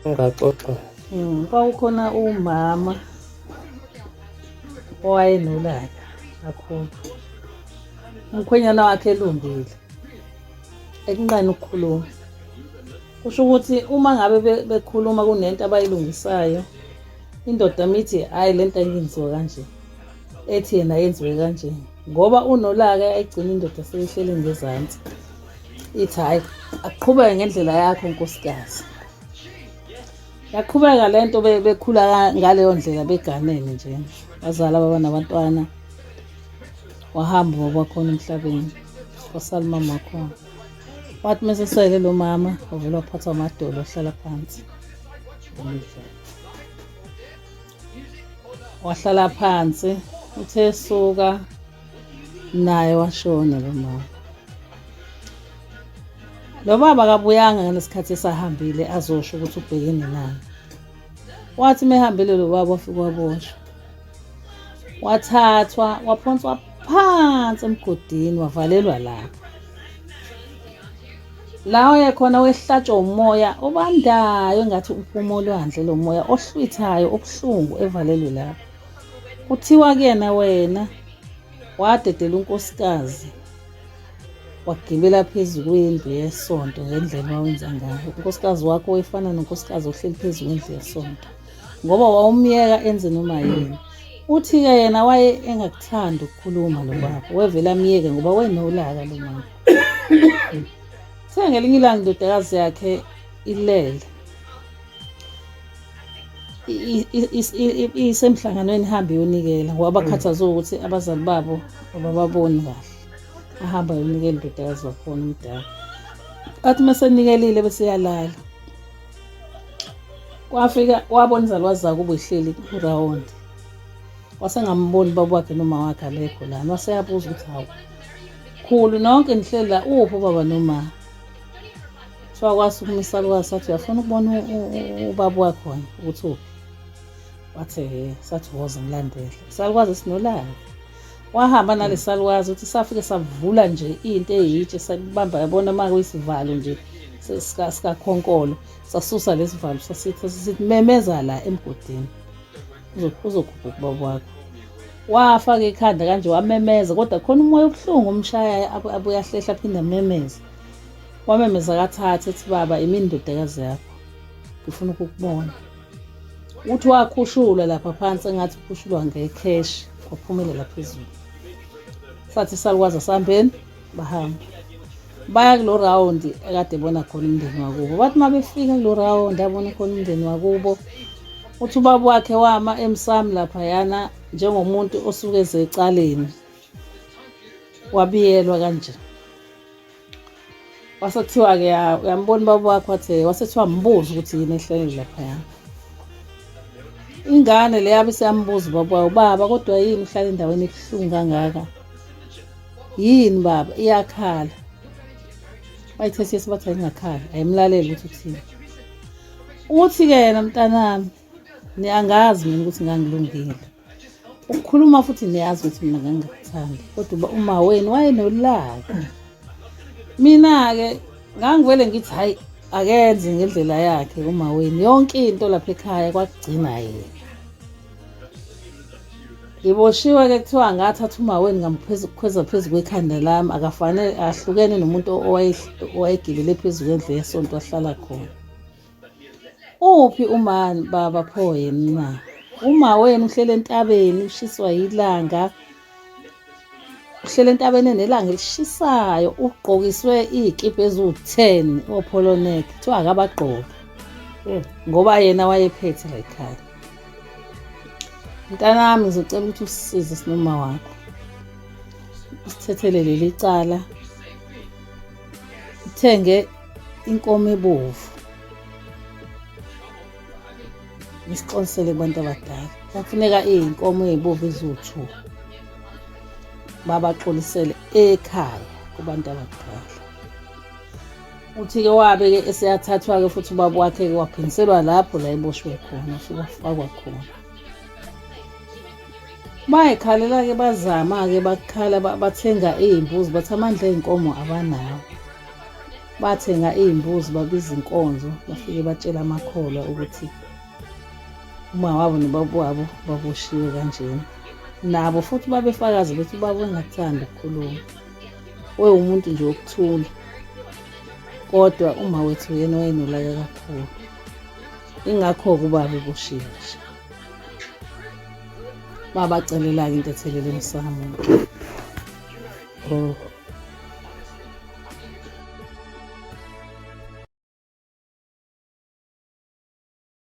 Ungaxoxa. Kwakukhona umama owayenolaka kakhulu. Umkhwenyana wakhe elungile. Ekunqena ukukhuluma. Kusho ukuthi uma ngabe bekhuluma kunento abayilungisayo, indoda mithi hhayi le nto ayingenziwa kanje. Ethi yena yenziwe kanje. Ngoba unolaka ayigcina indoda seyihleli ngezansi. Ithi hhayi aqhubeke ngendlela yakho nkosikazi. Yaqhubeka le nto bekhula ngaleyo ndlela beganene nje. Bazala baba nabantwana. Wahamba ubaba wakhona emhlabeni. Wasala umama wakhona. Wathi uma esesele lo mama wavele waphathwa amadolo wahlala phansi. Wahlala phansi uthe esuka naye washona lo mama. Lo baba akabuyanga ngalesikhathi esahambile azosho ukuthi ubhekene nani. Wathi mehambile lo baba wafika waboshwa. Wathathwa waphonswa phansi emgodini wavalelwa lapho. La wayekhona wehlatshwa umoya obandayo engathi uphuma olwandle lo moya ohlwithayo obuhlungu evalelwe lapho. Kuthiwa kuyena wena wadedela unkosikazi wagibela phezu kwendlu yesonto ngendlela owawenza ngayo. Unkosikazi wakho wayefana nonkosikazi ohleli phezu kwendlu yesonto ngoba wawumyeka enze noma yini. Uthi-ke yena waye engakuthandi ukukhuluma lo baba, wevele amyeke ngoba wenolaka lo mama. Kuthe ngelinye ilanga indodakazi yakhe ilele isemhlanganweni ihambe iyonikela ngoba bakhathazwe ukuthi abazali babo abababoni kahle. Ahamba ayonikela indodakazi wakhona umdala. Athi uma esenikelile bese eyalala. Kwafika wabona izalukazi zakubo ihleli kurawundi. Wasengamboni ubaba wakhe noma wakhe abekho lana. Waseyabuza ukuthi hawu khulu nonke nihleli la uphi ubaba noma? Kuthiwa kwasukuma isalukazi sathi uyafuna ukubona ubaba wakho wena ukuthi uphi? Wathi he sathi woza ngilandele. Isalukazi sinolaka. Wahamba nalesalukazi uthi safike savula nje into eyitshe sabamba yabona uma kuyisivalo nje sikakhonkolo sasusa lesivalo sasithi sisithi memeza la emgodini uzokhuphuka ubaba wakho. Wafaka ikhanda kanje wamemeza kodwa khona umoya obuhlungu umshayayo abuye ahlehla aphinde amemeze. Wamemeza kathathu ethi baba imini ndodakazi yakho ngifuna ukukubona. Uthi wakhushulwa lapha phansi engathi ukhushulwa ngekheshi waphumelela phezulu. Sathi salukwazi asihambeni bahamba. Baya kulo rawundi ekade ebona khona umndeni wakubo. Bathi uma befika kulo rawundi abona khona umndeni wakubo. Uthi ubaba wakhe wama emsamo laphayana njengomuntu osuke eze ecaleni. Wabiyelwa kanje. Wase kuthiwa-ke uyambona ubaba wakho wathi wase kuthiwa mbuze ukuthi yini ehleleni laphaya. Ingane le yabe isiyambuza ubaba wayo, baba kodwa yini uhlala endaweni ebuhlungu kangaka? Yini baba? Iyakhala. Bayithe siyesi bathi ayingakhali, ayimlaleli ukuthi uthini. Uthi-ke yena mntanami, niyangazi mina ukuthi ngangilungile. Ukukhuluma futhi niyazi ukuthi mina ngangingakuthandi kodwa uma wenu wayenolaka. Mina-ke ngangivele ngithi hhayi akenze ngendlela yakhe uma wenu yonke into lapha ekhaya kwakugcina yena. Ngiboshiwe-ke kuthiwa ngathatha umaweni ngamkhweza phezu kwekhanda lami akafanele ahlukene nomuntu owayegibele phezu kwendlu yesonto ahlala khona. Uphi uma baba pho yena na? Uma wenu uhlele entabeni ushiswa yilanga. Uhlele entabeni enelanga elishisayo ugqokiswe iy'kibha eziwu-10 opholonek kuthiwa akabagqoke ngoba yena wayephethe la ekhaya. Mntanami ngizocela ukuthi usisize sinoma wakho. Usithethele leli cala. Uthenge inkomo ebovu nisixolisele kubantu abadala kwafuneka iy'nkomo ey'bovu eziwu-two babaxolisele ekhaya kubantu abadala uthi-ke wabe-ke eseyathathwa-ke futhi ubaba wakhe-ke waphindiselwa lapho la eboshwe khona ufike wafakwa khona bayikhalela-ke bazama-ke bakhala bathenga iy'mbuzi bathi amandla ey'nkomo abanawo. Bathenga iy'mbuzi babiza inkonzo bafike batshela amakholwa ukuthi uma wabo nobaba wabo baboshiwe kanjena. Nabo futhi babefakazi bethi ubaba engakuthandi ukukhuluma. Wewumuntu nje wokuthula. Kodwa uma wethu yena wayenolaka kakhulu. Ingakho-ke ubaba eboshiwe nje. Babacelela-ke intethelelo emsamo. Oh.